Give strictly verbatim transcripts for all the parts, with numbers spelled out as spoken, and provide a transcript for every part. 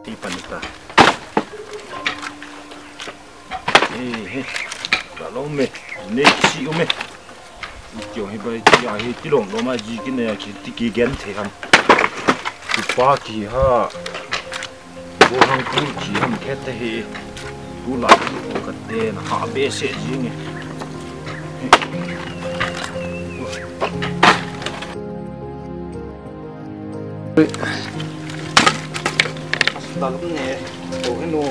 Ti pan ta. Ehe. Ka lo me. Ne si u me. Kio hi bai ti a hi ti lom lom a ji ki ne a ki ti ki gen the ham. Ki pa ki ha. Bo hang tu ki ham khe te hi. Tu la tu ka te na ha be se ji nge. Asdal ne, o heno.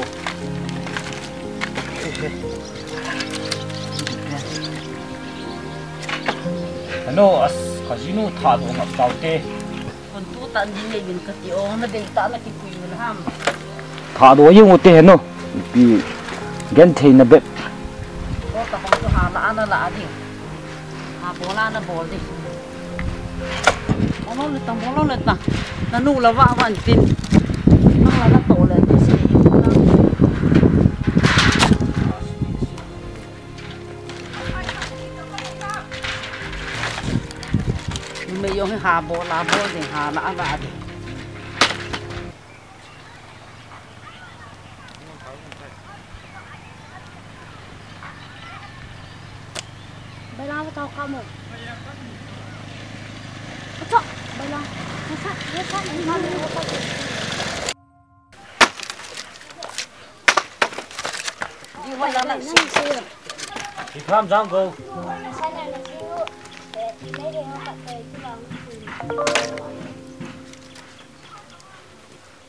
Heno, as, kajinu tha do ngap tau te. Kon tu tan din nei bin kati o, na dei ta na kipui mun ham. Tha do yung te heno. Pi gen thei na bep. O ta hong tu ha la ana la di. Ha, bol ana bol di. Bol le tang, bol le tang. Na nu la va van tin. Na la na to le ti si. Me yong ha bol la bol di ha la la di. Bai lang, tao ka mo. Acha, bai lang. Acha, acha, acha. Di bai lang, lang si. Di tham jang go.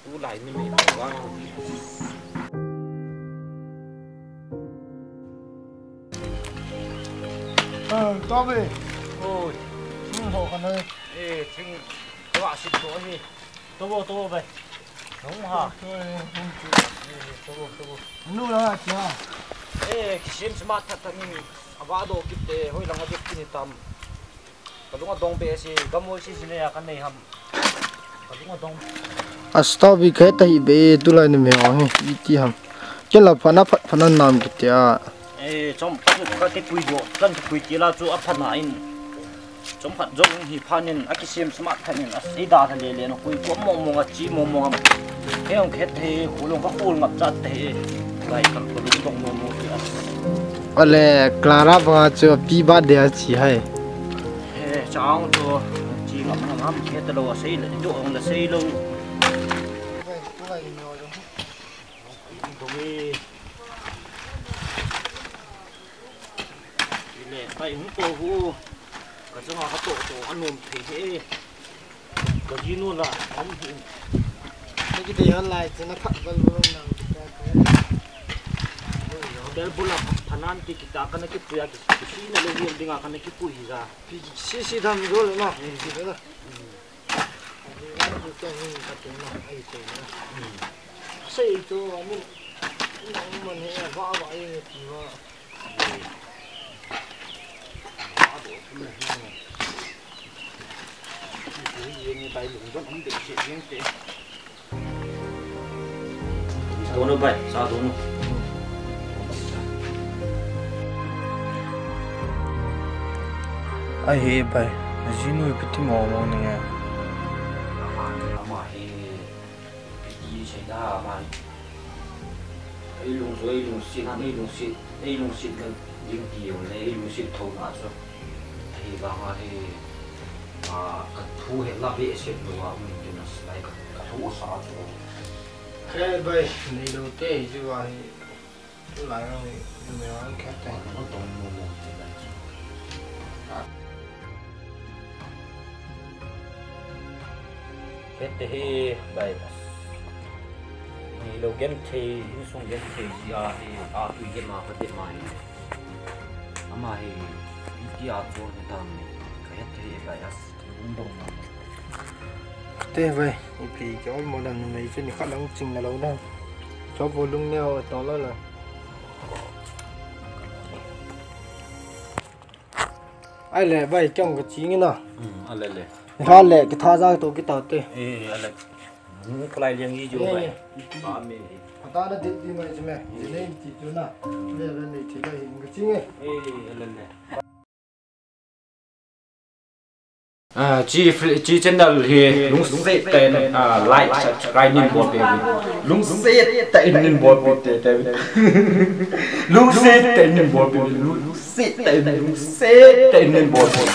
Tu lai ni me vang. Ơ, to be. Ôi. Thing ho ka noi. Ê, thing. Tua sit to hi. To bo, to bo be. Nung ha. To bo, to bo. Nu la ha cha. Ê, kisim smat that that ni. Ava do kit te, hoi lang a duk kini tam. Kalung adong be si, gamoi si sine ya kanei ham. Kalung adong. Astabi kai ta hi be, tulai ni me ho hi, iti ham. Kela phana phat phana nam kitia. Eh, chom phat ka kipui jo, kan kipui ti la chu aphana in. Chom phat jo hi phanin, akisem smat phanin, asei da ka le le no kui ko mong mong a chi mong mong am. He ong khet he, kulung ka kul ngap chat te. Lai kan ko dong mong mong ti a. Ale, Clara banga chu pi ba de a chi hai. He, chang chu, chi ngam ngam ham khe ta lo, sei le, jo ong le sei lo. Dong e. Ile, pai hung to hu. Ka changa ka to to, anom thei he. Ka ji nu la, om hi. Ni ki de yon lai, chena khat bal bal nang kita ka. Bel bula phanan ti kita, kana kipui a ki, ki si na le yin dinga kana kipui hi za. Pi si si dam jo le na, si le na. Ani ran ni ka hin ka tu na, ai te na. Sei tu, ani, ani man he, ba, ba, ai, ti ba. Dono bai, sa dono. Ai he bai, jinu piti mo mo ni. Ama he, piti sei da ama. Ei lungsu, ei lungsit, ei lungsit, ei lungsit ka ding ti jong le, ei lungsit tho na chu. Hivang a hi, a, ka thu he la behseh lou a, um, tin a, lai ka, ka thu sa chu. Khe bai, nei lou te, chu a hi, tu lai a hi, tu me a khe te. Ka tong mo mo te bai. Khe te hi bai. Ni lo gen thei, insung gen thei ji a hi, a tui gen ma ka te ma hi. Ama hi, iti a chon ni tam ni. Ka het thei bai as, um dong ma. Te bai, ipi ke ol mo dan ni chu ni kha lang ching na lo dan. Cho bo lung neo to lo lo. Ai le, bai, kong ka ching ina. Hmm, ale le. Ha le, kitha ja to kita te. Eh, ale. Hmm, kalai liang i jo bai. Ba me. Ata na dit di mai chme. Jine ti tu na. Le le le ti bai ka ching e. Eh, ale le. Ah, chi, chi channel hi lungset tah in, ah, like, subscribe nin bolpeh. Lungset tah in nin bolpeh te te. Lungset tah in nin bolpeh. Lungset tah in, lungset tah in nin bolpeh.